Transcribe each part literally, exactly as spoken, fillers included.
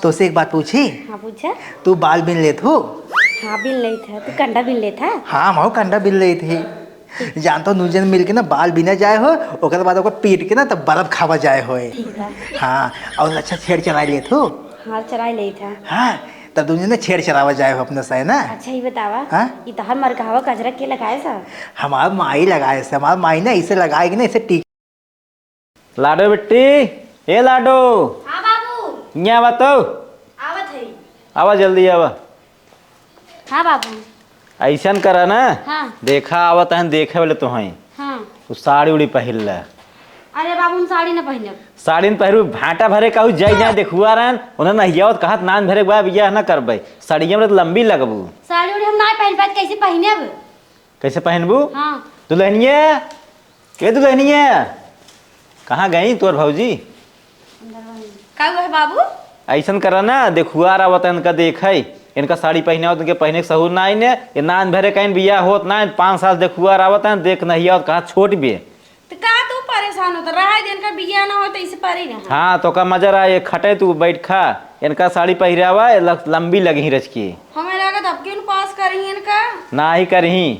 तोसे एक बात पूछी? हाँ, पूछा। तू बाल बीन लेत हो? हाँ, बीन लेत है। तू कंडा बीन लेत है? हाँ, हम कंडा बीन लेत ही। जानत हो, दुइ जन मिलके ना बाल बीना जाए हो, ओकर बाद ओकर पीट के ना तब बर्फ खावा जाए होए। ठीक बा। हाँ, और अच्छा छेड़ चराई लेत हो? हाँ, चराई लेत है। हाँ, तब दुइ जन छेड़ चरावा जाए हो अपने से ना। अच्छा, ई बतावा, हाँ? ई तोहार मरकहवा कजरा के लगाए सा? हमार माई लगाए से, हमार माई ना इसे लगाए के ना इसे टीक लाडो बिट्टी, ए लाडो। हाँ बाबू। हियाँ आवा तो। आवत है। आवा जल्दी आवा। हाँ बाबू। अइसन करा ना। हाँ। देखा आवत हन देखे वाले तो हैं। हाँ। तू साड़ी उड़ी पहिर ले। अरे बाबू, हम साड़ी न पहिरब। साड़ी न पहिरू, भाटा भरे कहू जाई जाए देखुआ रहन, उन्हें नहीं आवत कहत नान भरे बा बियाह न करबे। साड़िया में तो लंबी लगबू। साड़ी उड़ी हम ना पहिन पाए, कैसे पहिनब? कैसे पहिनबू? हाँ। दुल्हनिया, ए दुल्हनिया, कहाँ गई तोर भौजी? का हुआ है बाबू? अइसन करा ना, देखुआर आवत है, इनका देख है, इनका साड़ी पहिने आवत, इनके पहिने के सहूर ना आइने, ये नान भरे कहीं बियाह होत ना, पाँच साल देखुआर आवत है, देख नहीं आवत, कहाँ छोट बे। तो का तू परेशान होता? रहा दे, इनका बियाह ना हो तो इसे परी रहा। हाँ, तो का मजा रहा, ये खटे तू बैठ खा, इनका साड़ी पहिरावा, ये लग-, लंबी लगी रच के। हमें लगा तब क्यों पास करी इनका? ना ही करही।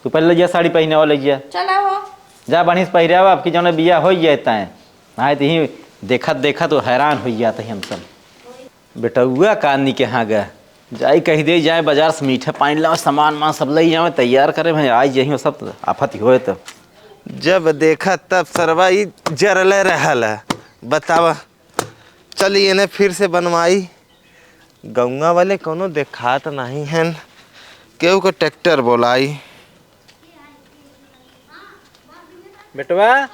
तू पहले लइया साड़ी पहिनावा लइया। चला हो। जा बढ़िया से पहिरावा, अब की जौन बियाह होइ जाए ताए। नाहीं तो ही देखत देखत वो हैरान होइ जात ही हम सब। बेटउआ कानी के हाँ गा। जाई कहि दे जाए बाजार से मीठा पानी लावे, सामान मान सब लइ जावे, तैयार करे भाई, आई जही सब आफत होए तो। जब देखा तब सरवा ई जरले रहल है। बतावा, चली इन्हें फिर से बनवाई। गौवा वाले कौनो देखात नहीं हन, केहू के ट्रैक्टर बोलाई। बेटवा,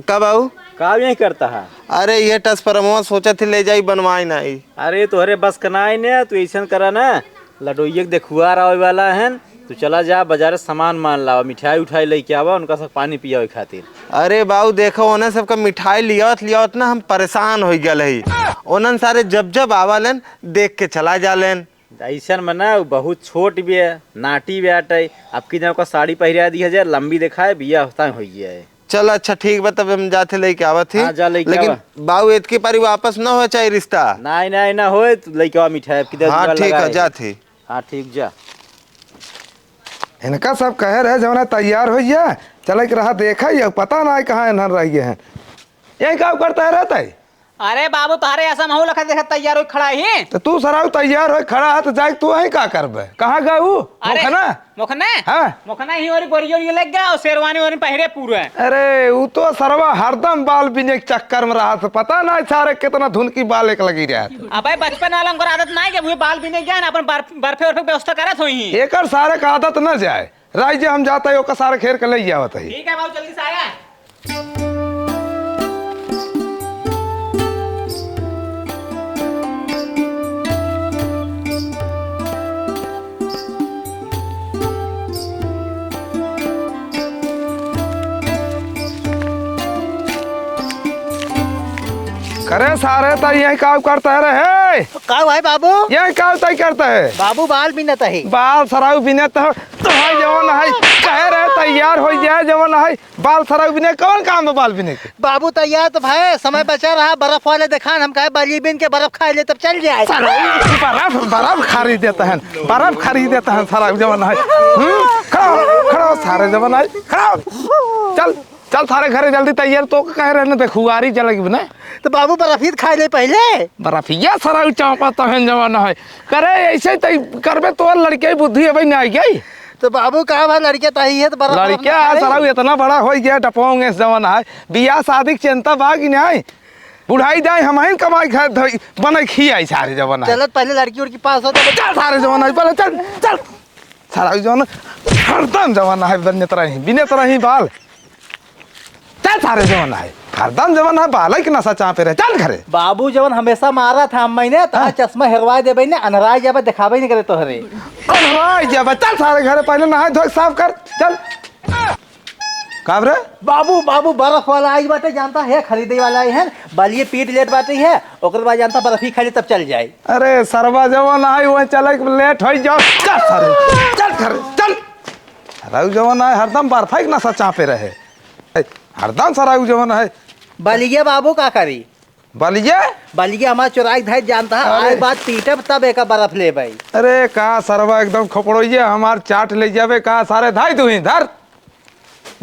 का बाऊ? का यही करता है? अरे ये ट्रांसफार्मर सोचत ही ले जाई बनवाई नहीं। अरे तोहरे बस का नाई ने, तू ऐसन करा ना, लडोइये के देखुआर आवे वाला हन, तू चला जा बाजारे सामान मान लावा, मिठाई उठाई लेके आवा, उनका सब पानी पियावे खातिर। अरे बाऊ देखो, उन्हें सबका मिठाई लियावत लियावत ना हम परेशान हो गल है। उन्हन सारे जब जब आवालन देख के चला जालेन। ऐसन में ना, उ बहुत छोट भी है, नाटी भी आटे, अब की जन ओकर साड़ी पहिरा दिया जाए, लंबी देखाए, बियाह होता हो गया है। चल अच्छा ठीक बा, तब हम जाते लेके आवत ही। हाँ, जा लेके लेकिन आवा। बाऊ एतकी पारी वापस ना हो चाहे रिश्ता। नाई, नाई, ना होए, तू लेके आवा मिठाई, अब की हाँ, ठीक है, जात ही। हाँ, ठीक जा। इनका सब कहे रहे, जौन है तैयार होइया, चले के रहा, देखा ही, पता ना है कहाँ इन्हन रह गए हैं। यही काम करता है, रहता है। अरे बाबू, तोहरे ऐसा महू लखा देखा तैयार होई खड़ा ही। तो तू सराऊ तैयार होई खड़ा है, तो जाए तू वहीं का करबे? कहाँ गए ऊ? अरे, मोखना? मोखना? हाँ। मोखना ही और बोरी ओरी लेके गया और शेरवानी ओरी पहिरे पूरे। अरे, ऊ तो सरवा हरदम बाल बिने के चक्कर में रहा, तो पता ना सारे कितना धुन की बाल एक लगी रहा। अबे बचपन वाला उनकर आदत ना है कि वो बाल बिने गया ना, अपन बर्फ, बर्फे उर्फे के व्यवस्था करत होई। एकर सारे का आदत ना जाए। राई जे हम जाता है, ओका सारे घेर के ले आवत है। ठीक है बाबू, जल्दी से आया। करे सारे, त यही काम करता है रे। का भाई बाबू? यही काम तय करता है। बाबू बाल बिनत है। बाल सराऊ बिनत है, तो है जवन है, कहे रहे तैयार हो जाए जवन है, बाल सराऊ बिने, कौन काम बा बाल बिने के? बाबू तैयार तो भाई, समय बचा रहा, बर्फ वाले दिखान, हम कहे बाली बिन के बर्फ खा ले तब चल जाए। सराऊ, बर्फ, बर्फ खरीद देता है, बर्फ खरीद देता है सराऊ जवन है। हम्म? खड़ा हो, खड़ा हो, सारे जवन है, खड़ा हो। चल। चल सारे घरे जल्दी तैयार, तो कहे रहे ना, देखुआरी चलेगी ना। तो बाबू बर्फी तो खाए ले पहले। बर्फिया सराऊ चापा तहन जवन है। करे ऐसे तई करबे तो लड़के बुद्धि अबे ना आई गई। तो बाबू का भा लड़के तही है तो बर्फ लड़के ना आ खाए। सराऊ इतना बड़ा हो गया, डपोंगे जवन है। बियाह शादी के चिंता बा कि नहीं? बुढ़ाई जाए हम ही कमाई खाए धई, बने खियाई सारे जवन है। चलत पहले लड़की उड़की पास हो तो चल सारे जवन है, पहले चल, चल। सराऊ जवन हरदम जवन है, बिनत रही, बिनत रही बाल। चल सारे जवन है, हरदम जवन है, बालक नशा चापे रहे, चल घरे। बाबू जवन हमेशा मारा था मैंने, तो हाँ। चश्मा हेरवा देबे ने, अनहराई जाबे, देखाबे नहीं करे तोहरे। अनहराई जाबे, चल सारे घरे, पहले नहाए धोए साफ कर, चल। का रे? बाबू, बाबू, बर्फ वाला आई बाटे, जानता है, खरीदे वाला आई है, बालिए पीट लेट बाटे है, ओकर बाद जानता बर्फी खा ले तब चल जाए। अरे सरवा जवन आई, वह चले के लेट हो जाओ, चल सारे, चल घरे, चल। सराऊ जवन है, हरदम बर्फाई के नशा चापे रहे। ए, हरदम सराऊ जवन है। बलिया बाबू का करी? बलिया? बलिया हमार चोराई धाई जानता है, अरे। आए बाद पीटब तब एका बर्फ लेबै। अरे का सरवा एकदम खोपड़ोइया हमार चाट ले जाबे का सारे धाई तू ही धर।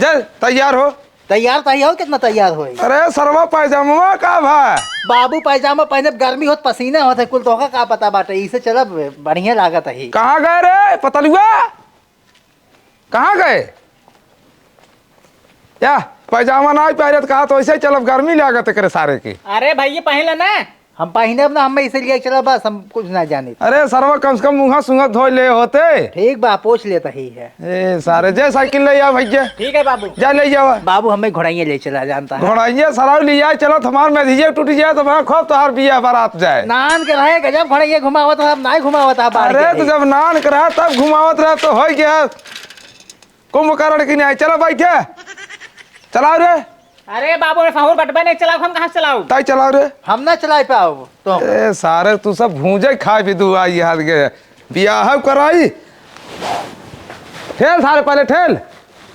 चल तैयार हो। तैयार तो हो, कितना तैयार होई? अरे सरवा पैजामा का भा? बाबू पैजामा पहने गर्मी होत पसीना होत है कुल तोहका का पता बाटे, इसे चलब बढ़िया लागत है। कहाँ गए रे पतलुआ? कहाँ गए? या पैजामा ना पहिरत कहा तो ऐसे ही चलब, गर्मी लागत करे सारे के। अरे भैया पहन ले ना। हम पहिने ना, हम इसीलिए चलब बस, हम कुछ ना जाने। अरे सरवा कम से कम मुँह सुंगत धोई ले होते। ठीक बा, पोछ लेता ही है। ए सारे जे साइकिल ले आ भैया। ठीक है बाबू। जा ले जावा। बाबू हमें घोड़ाइया ले चला जानता है। घोड़ाइया सराव ले आए चलत हमार मेधिया टूट जाए तो बड़ा खूब तोहार बिया बारात जाए। नान के रहे गजब घोड़ाइया घुमावत है, अब नाई घुमावत है बाहर अरे के तो देख। जब नान के रहा तब घुमावत रहा तो हो गया। कुंभकर्ण की नहीं, चलो बैठे, चलाओ रे। अरे बाबू, रे सहूर बटबे नहीं चलाओ, हम कहाँ से चलाओ? ताई चलाओ रे। हम ना चलाए पाओ तो। ए सारे, तू सब भूंजे खाए भी दू आई हाथ के बियाह कराई। ठेल सारे, पहले ठेल।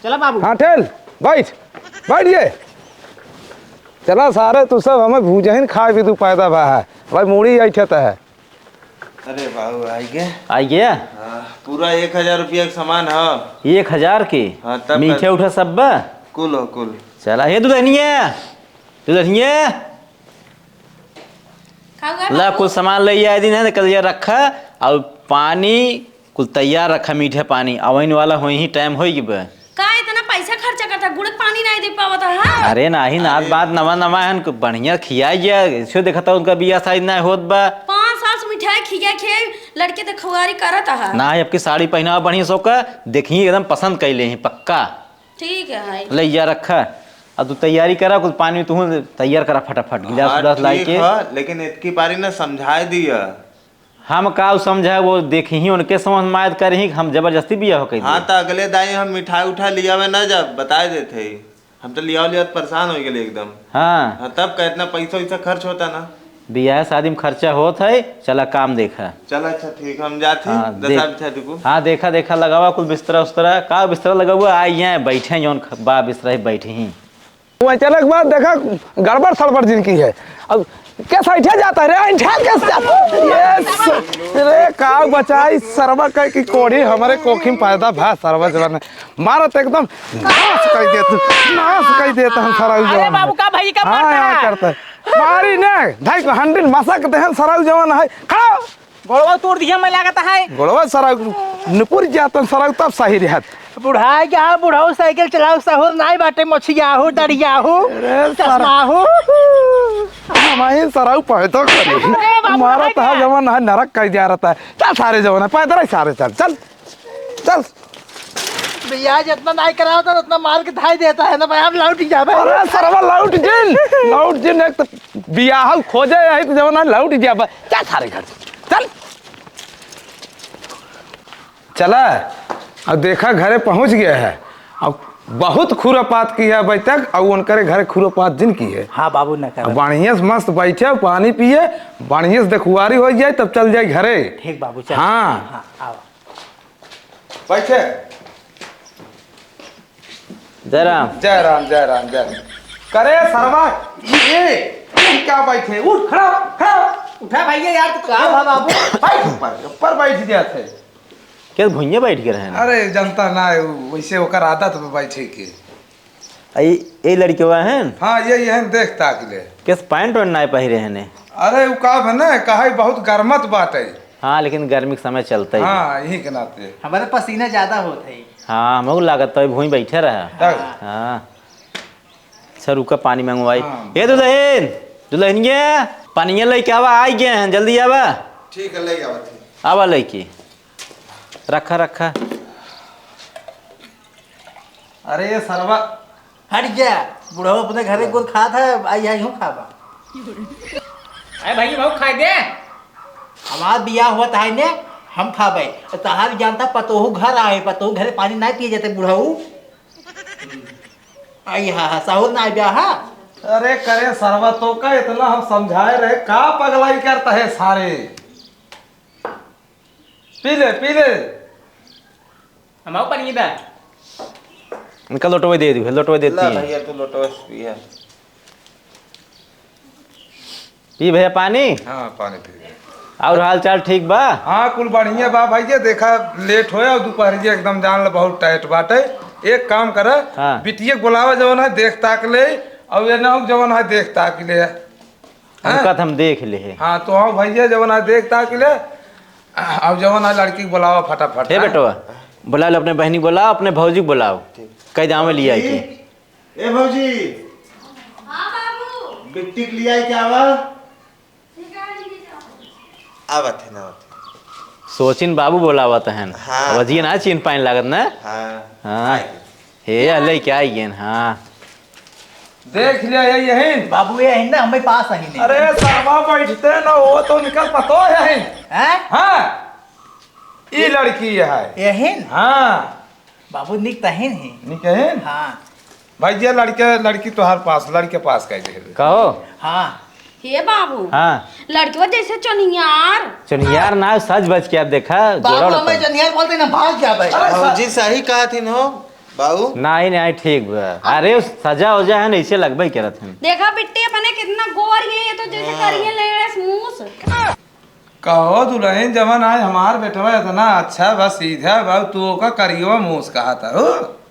चला बाबू। हाँ ठेल, बैठ, बैठ ये। चला सारे, तू सब हमें भूंजहिन खाए भी दू पैदा भा है भाई, मूड़ी ऐठत है। अरे बाबू, आई गया? आई गया? हाँ, पूरा एक हजार रुपया के सामान है। एक हजार के? हाँ, तब मीठे कर- उठा सब बा? कुल हो, कुल। चला, हे दुल्हनिया, दुल्हनिया। का हुआ ला, बाबू? कुल सामान ले आए दिन है, कल ये रखा, और पानी कुल तैयार रखा, मीठे पानी, अवैन वाला होई ही, टाइम होई गिबा। का इतना पैसा खर्चा करता, गुड़ के पानी नहीं दे पावत है? अरे नाही, नाथ अरे। बात नवा नवा है, बढ़िया खिया गया, इसो देखता उनका बियाह शादी नहीं होत बा। पाँच साल से मिठाई खिया खिया लड़के तो खुआरी करत है। ना, अब की साड़ी पहनावा बढ़िया सो का, देखी एकदम पसंद कैले ही पक्का। ठीक है, है। ले जा रखा, अब तू तैयारी करा, कुछ पानी तू तैयार करा फटाफट, गिलास हाँ, उलास लाई ठीक के। है, लेकिन इतकी बारी ना समझाए दिया। हम का समझा, वो देखी उनके समझ में आयत करही, हम जबरदस्ती बियाह कइ हाँ, दिए। त अगले दाई हम मिठाई उठाई लियावे ना जब, बताए देत है। हम तो लियाव लियावत परेशान हो गेले एकदम। हाँ। हाँ, तब का इतना पैसा वैसा खर्च होता ना। बियाह शादी में खर्चा होत है, चला काम देखा। चल अच्छा ठीक, हम जात ही, हाँ, दस देख। आदमी छा दुगो। हाँ, देखा, देखा, लगावा कुल बिस्तरा उस्तरा। का बिस्तरा लगावा? आ, यहाँ बैठे, जौन ख-, बा बिस्तरा ही बैठे ही। वहीं चले के बाद देखा, गड़बड़ सड़बड़ जिनकी है। अब के सैठे जाता है रे, ऐंठा के स-, ये स-, रे का बचाई सरवा कह की कोढ़ी हमरे कोखी में पैदा भा सरवा जवान है। मारत एकदम नाश कह देत, नाश कह देत हम सरवा अरे जवान बाबू, है। का भाई का हाँ, मारता यहाँ है? करता है। मारी ने, ढाई को हंडिल मसक देहन सरवा जवान है। खड़ा। गोड़वा तोड़ दिया मैं लागत है। गोड़वा सरवा नुपुर जातन सरवा तब सही रहत। बुढ़ाई के हाँ, बुढ़ऊ साइकिल चलाऊ, सहूर नाई बाटे, मोछिया हो, दढ़िया हो, अरे सारा। चश्मा हो। हमारे सरऊ पैदा करे। अरे बाबू, मारा हाय तहा क्या? जवन है, नरक कह दिया रहता है। चल सारे जवन है, पैदल ही सारे चल, चल, चल। भैया, जितना नाई करावत है, उतना मार के धाई देता है ना भाई, आप लौट ही जाबे। अरे सरवा लौट जिन, लौट जिन, एक तो बियाह खोजे है तो जवन है, लौट ही जाबे। चल सारे घर, चल। चला, अब देखा घरे पहुँच गया है। अब बहुत खुरापात की है अभी तक, अब उनकरे घरे खुरापात जिन की है। हाँ बाबू, न अब कर। बढ़िया से मस्त बैठे, पानी पिए, बढ़िया से देखुआरी हो जाए, तब चल जाए घरे। ठीक बाबू, चल। हाँ। हाँ, आओ। बैठे। जय राम। जय राम, जय राम, जय राम। करे सरवा, ये, ये क्या बैठे? उठ, खड़ा हो, खड़ा हो। उठा भैया यार, तो का भा बाबू? बैठ ऊपर, ऊपर बैठ जाते। क्या भुइयां बैठ के रहे ना? अरे, जनता ना है, वो वैसे ओकर आदत बा बैठे के। आ, ई, ई लड़कवा है? हाँ, ये, ये है, देख ताक ले। किस पैंट वैंट नाय पहिरे है ने? अरे, वो का है ना, कहा बहुत गर्मत बाटे। हाँ, लेकिन गर्मी के समय चलता ही। हाँ, यही के नाते। हमारे पसीना ज्यादा होत है। हाँ, हमहू लागत तो भुइं बैठे रहा। तब? हाँ। अच्छा, रुका, पानी मंगवाई। हाँ। ए दुल्हन, दुल्हनिया, पानिया लेके आवा, आई गए हैं, जल्दी आवा। ठीक है, ले आवा थी। आवा लेके। रखा, रखा। अरे ये सरवा। हट गया, बुढ़ऊ अपने घरे गोद खात है, आई, आई हूँ खाबा। अरे भाई, भाऊ खाए दे। हमार बियाह हुआ तहाई ने, हम खाबे। तहार जानता पतोहू घर आए, पतोहू घरे पानी नहीं पिए जाते बुढ़ऊ। आई हा, हा, सहूर ना आइब्या हा। अरे करे सरवा, तो का इतना हम समझाए रहे, का पगलाई करता है सारे? पी ले, पी ले। हमाऊ पानी दा। इनका लोटवे दे दी, लोटवे देती ला है। भैया, तू लोटवे से पिया। पी भैया पानी। हाँ, पानी पी। और हाल चाल ठीक बा? हाँ, कुल बढ़िया बा भैया। देखा, लेट होया और दुपहरिया एकदम जान ल बहुत टाइट बाटे। एक काम कर, हाँ। बिटिया के बुलावा, जवन है देख ताक ले, और ये ना हो जवन है देख ताक ले। हाँ? उनका तो हम देख ले। हाँ, तो हाँ भैया, जवन है देख ताक ले, अब जवन है लड़की के बुलावा फटाफट, हे हाँ? बेटवा, बुला लो अपने बहनी, बुलाओ अपने भौजी के बुलाओ, ठीक। कह जावे लिया के। ए भौजी, हाँ बाबू। बिट्टी के लिया के आवा। ठीक है, लेके जाओ। आवत है ना, आवत है। सोचिन बाबू बोलावत हन। हाँ। अब अजिए ना चिन पाइन लागत ना। हाँ। हाँ। आए। हे, या लइके आई गेन, हाँ। देख लिया, ये यही। बाबू, ये है ना, हमें पास आई नहीं। अरे, सरवा बैठते ना, वो तो निकल पतो है। हैं? हाँ। ई लड़की है। यही? हाँ। बाबू, निक तहिन ही। निक है? हाँ। भाई, ये लड़के, लड़की तोहार पास, लड़के पास कह दे। कहो। हाँ। हे बाबू। हाँ। लड़कवा जैसे चनियार। चनियार ना, सज बज के अब देखा, बाबू, जोड़ा हमें उड़ा। चनियार बोलते ना, भाग जा भाई। अरे भौजी सही कहा थी नो, बाबू। नहीं, नहीं, ठीक बा। अरे, सजा उजा है ना, इसे लगबे करत है। देखा बिट्टी अपने कितना गोर है, ये तो जैसे हाँ। करिए लेस मूस। कहो दुल्हन, जवन आज हमार बेटवा इतना अच्छा बा, सीधा बा, तू ओका करियवा मूस कहत हो।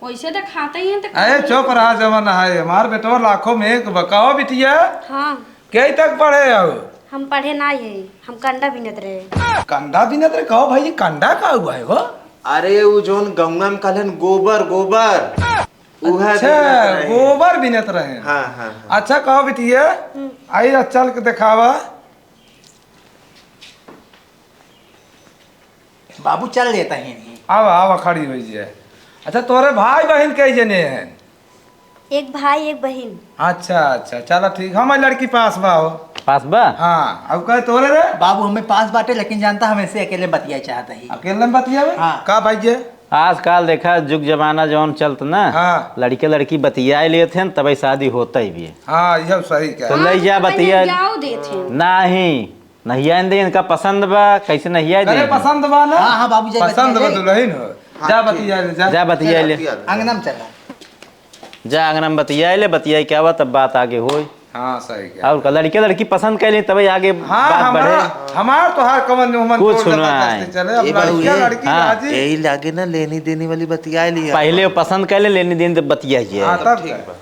वैसे तो खाते ही हैं तो अरे खाते ही चुप हैं। रहा, जवन है हमार बेटवा लाखों में एक बा। कहो बिटिया, हाँ। कई तक पढ़े हो? हम पढ़े ना है, हम कंडा बिनत रहे। कंडा बिनत रहे? कहो भाई, ये कंडा का हुआ है हो? अरे उ जोन गंगा में कहलन गोबर, गोबर। उहे अच्छा, बिनत रहे। गोबर बिनत रहे। हाँ, हाँ, हाँ। अच्छा कहो बिटिया, हम्म। आई चल के देखावा। बाबू चल लेता है नहीं। आवा, आवा, खड़ी होइ जाए। अच्छा, तोरे भाई बहिन कई जने हैं? एक भाई, एक बहिन। अच्छा, अच्छा, चला ठीक। हमार लड़की पास बा हो। पास बा? हाँ, अब कहे तोरे रे? बाबू हमें पास बाटे, लेकिन जानता हम ऐसे अकेले बतिया चाहता ही। अकेले में बतियावे? हाँ। का भाई ये? आजकल देखा जुग जमाना जौन चलत ना, हाँ। लड़के लड़की बतियाए लेत हैं, तबे शादी होता ही भी है। हाँ, यह सही कहा। तो हाँ, ले जा तो पहले बतिया। जाओ देत हैं। नहीं, नहीं आइन दे, इनका पसंद बा, कैसे नहीं आए अरे दे? पसंद बा ना? हाँ, हाँ, बाबू, जा पसंद बतिया बा ले। दुल्हन हो। हाँ, जा ठीक। बतिया ले, जा। जा बतिया ले। चला, अंगना में चला। जा अंगना में बतिया ले, बतिया क्या बा, तब बात आगे होई। हाँ, सही कहा। और का, लड़के लड़की पसंद कर ले, तबे आगे हाँ, बात हमार, बढ़े। हमार तोहार कवन जो मन कुछ तोड़ ना जबरदस्ती है। चले, अब ए बाबू, लड़किया ये, लड़की हाँ। राजी। यही लागे ना, लेनी देनी वाली बतिया लिया। पहले वो पसंद कर ले, लेनी देनी तो बतिया ही है। हाँ, तब ठीक क्या? बा।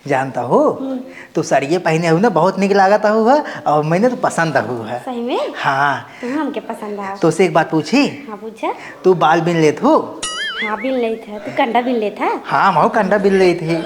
जानता हो, हम्म। तू साड़िये पहने हूँ ना, बहुत निक लागत हूँ है, और मैंने तो पसंद हूँ है। सही में? हाँ। तुम हमके पसंद आओ। तो से एक बात पूछी? हाँ, पूछा। तू बाल बिन लेत हो? हाँ, बिन लेत है। तू कंडा बिन लेत है? हाँ, हम कंडा बिन लेत है।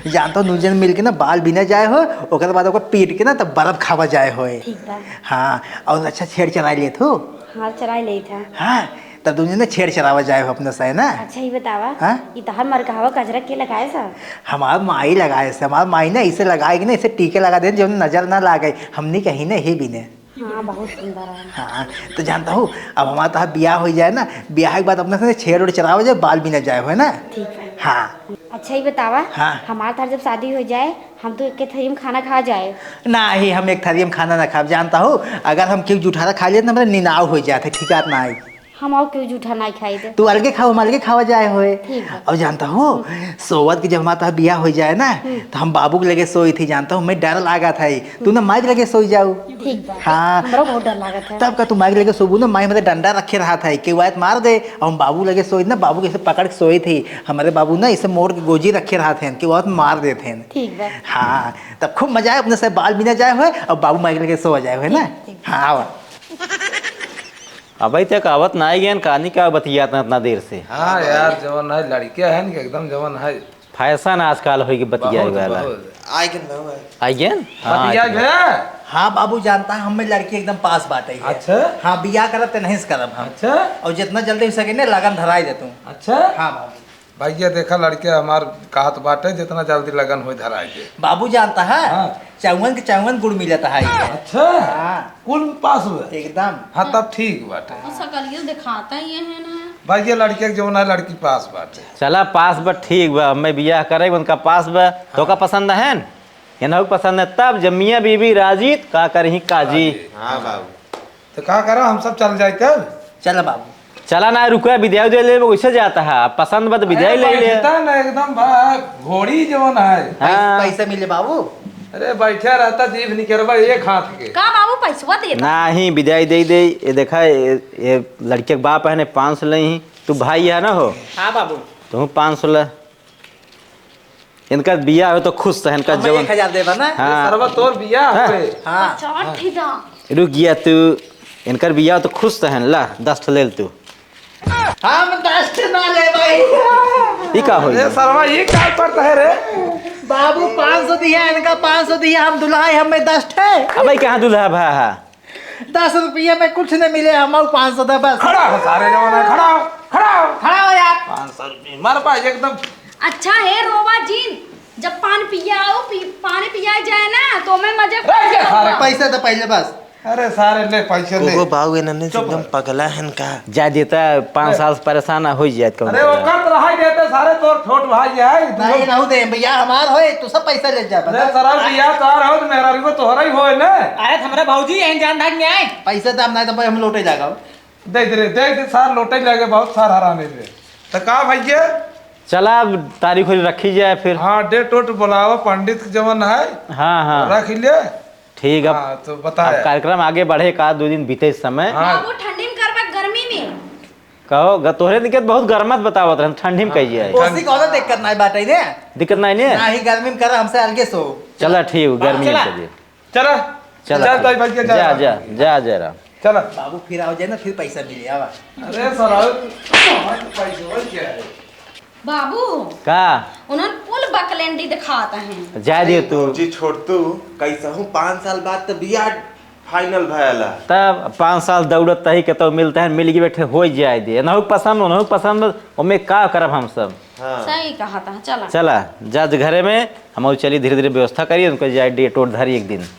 जानता हूँ, दू जन मिलके ना बाल बिना जाए हो, ओकर बाद ओकर पीट के ना तब बर्फ खावा जाए होए। ठीक बा। हाँ, और अच्छा छेड़ चराई लेत हो? हाँ, चराई लेत है। हाँ, तब दू जन छेड़ चरावा जाए हो अपने से ना। अच्छा, ये बतावा, हाँ? ये तोहर मरकहवा गजरा के लगाए सा? हमार माई लगाए से, हमार माई ना इसे लगाए कि ना, इसे टीके लगा दे, जो नजर ना लागे, हमनी कहीं ना ही बिने। हाँ, बहुत सुंदर है। हाँ, तो जानता हूँ, अब हमार तोहार बियाह हो जाए ना, बियाह के बाद अपने से छेड़ उड़ चरावा जाए, बाल बिना जाए हो, है ना? ठीक है। हाँ। अच्छा, ये बतावा, हाँ। हमार तोहार जब शादी हो जाए, हम तो एक थारी में खाना खा जाए। नहीं, हम एक थारी में खाना ना खाब, जानता हूँ, अगर हम केहू जूठारा खा लिए तो हमारे निनाव हो जाते, ठीक बात ना आई। हम और केहू जूठा नहीं खाई दे। तू अलगे खाओ, हम अलगे खावा जाए होए। ठीक बा। और जानता हूँ, हम्म। सोवत के जब हमार तोहार बियाह हो जाए ना, हम्म। तो हम बाबू के लगे सोई थी, जानता हूँ, मैं डर लागा था ही। तू ना माई के लगे सोई जाऊ। ठीक बा। हाँ। हमरो बहुत डर लागत है। तब का तू माई के लगे सोबू ना, माई हमारे डंडा रखे रहा था, केहू आए तो मार दे, और हम बाबू लगे सोई ना, बाबू के ऐसे पकड़ के सोई थी, हमारे बाबू ना इसे मोड़ के गोजी रखे रहा थे, केहू आए तो मार देते हैं। ठीक बा। हाँ, तब खूब मजा आए, अपने से बाल बिना जाए होए, और बाबू माई के लगे सो जाए होए ना। ठीक, ठीक। हाँ, आवा। अबे तक आवत ना आई गन, कहानी का बतियात ना इतना देर से। हाँ यार, जवन है लड़के हैं कि एकदम जवन है। फैशन आजकल होई कि बतियाई बहुत, वाला। बहुत। आई गन बाबू, आई। आई गन? हाँ, बतियाई आई गन। भैया। हाँ बाबू, जानता है, हमें लड़की एकदम पास बाटे है। अच्छा। हाँ, बियाह करब ते नहीं से करब हम। अच्छा। और जितना जल्दी हो सके ने लगन धराई दे तू। अच्छा। हाँ बाबू। भैया देखा, लड़के हमार कहत बाटे, जितना जल्दी लगन होई धराई दे। बाबू जानता है, हाँ। चौवन के चौवन गुड़ मिलत है। अच्छा। हाँ। कुल पास हुए? एकदम। हाँ, तब ठीक बाटे। हाँ। सकलियो दिखाता ही है ना। भैया लड़के के जवन है, लड़की पास बाटे। चला पास बा, ठीक बा, हमें बियाह करे उनका पास बा, तो हाँ। का पसंद है न? ये ना पसंद है, तब जब मियाँ बीबी राजी, का करही काजी। हाँ बाबू। तो का करा, हम सब चल जाए तब? चला बाबू। चला ना, रुका, बिदाई दे ले, वैसे जाता है, पसंद बा तो बिदाई अरे, ले ले। बैठता ना एकदम बा, घोड़ी जवन है। हाँ। पैसा मिले बाबू। अरे, बैठा रहता जीभ निकरबा एक हाथ के। का बाबू, पैसवा देता? नाही, बिदाई दे दे। ये देखा, ये, ये लड़के के बाप है ने, पाँच सौ ले ही। तू भाई है ना हो? हाँ बाबू। तू पाँच सौ ले। इनकर बियाह हो तो खुश तहन का हम जवन। एक हजार देबा ना? हाँ। सरवा तोर बियाह हाँ। होए। हाँ। अच्छा, ठीक है। रुक गया तू, इनकर बियाह हो तो खुश तहन, ला, दस ठो ले ले तू। हम दस ठे ना ले भाई। ई का होई? अरे सरवा, ई का करता है रे? बाबू पाँच सौ दिया, इनका पाँच सौ दिया, हम दुल्हा है, हमें दस ठे। अबे कहाँ दुल्हा भा है? दस रुपया में कुछ नहीं मिले, हम पाँच सौ दे बस। खड़ा हो सारे जमाना, खड़ा हो, खड़ा हो। खड़ा हो यार। पाँच सौ रुपये, मार पाए एकदम। अच्छा है रोवा जीन, जब पान पिया आओ, पी, पानी पिया जाए ना, तो मैं मजे रह जा सारे। पैसे तो पहले बस। अरे सारे ले पैसे ले। कोगो बाऊ एनने से चुप एकदम रह। पगला हन का। जा देता, पाँच ए। साल से परेशान ना हो जाए कौन अरे सा। ओकर तो रहाई देते सारे, तोर छोट भाई है, तू नहीं, रहू दे, बियाह हमार होए, तू सब पैसा ले जा, अरे बता। सरल बियाह तोहार हो तो मेहरारू को तोहरा ही होए ना। अरे हमरा भौजी यहीं जान धाक में आए। पैसे दाम नहीं तो भाई हम लौटे जागा। दे दे रे, दे दे, सार लौटे जाके बहुत सार हराने रे। तो का भैया? चला अब तारीख होरी रखी जाए फिर। हाँ, डेट ओट बुलावा, पंडित के जवन है, हाँ, हाँ। रख ले। ठीक, अब, हाँ, तो बताया। अब कार्यक्रम आगे बढ़े का, दो दिन बीते इस समय। हाँ। बाबू, ठंडी में करबा, गर्मी में? कहो, ग-, तोहरे दिक्कत बहुत गरमत बतावत रहन, ठंडी में हाँ। कहिए। ओसी कौनो दिक्कत नहीं बाटे ने। दिक्कत नहीं ने? ना ही गर्मी में कर, हमसे अलगे सो। चला, ठीक, गर्मी में चला। करिए। चला। चला, चल, ठीक। ताई भाई के जा, जा। जा, जा, जा रहा। चला। बाबू, फिर आओ जाए ना, फिर पैसा मिले, आवा। अरे सर, आओ। पैसा हो क्या है? बाबू, का? उन्हन कुल बकलेंडी दिखात हैं। जाए दियो तू। जी छोड़ तू, कैसा हूँ, पाँच साल बाद तो बियाह final भयल है। तब पाँच साल दौड़त तही के तो मिलते हैं, मिल के बैठे हो जाए दे। नहु पसंद, नहु पसंद, ओमे का करब हम सब? हाँ। सही कहा था, चला। चला, जा घरे में, हम चली धीरे धीरे व्यवस्था करी, उनको जाए डेट ओट धरी एक दिन।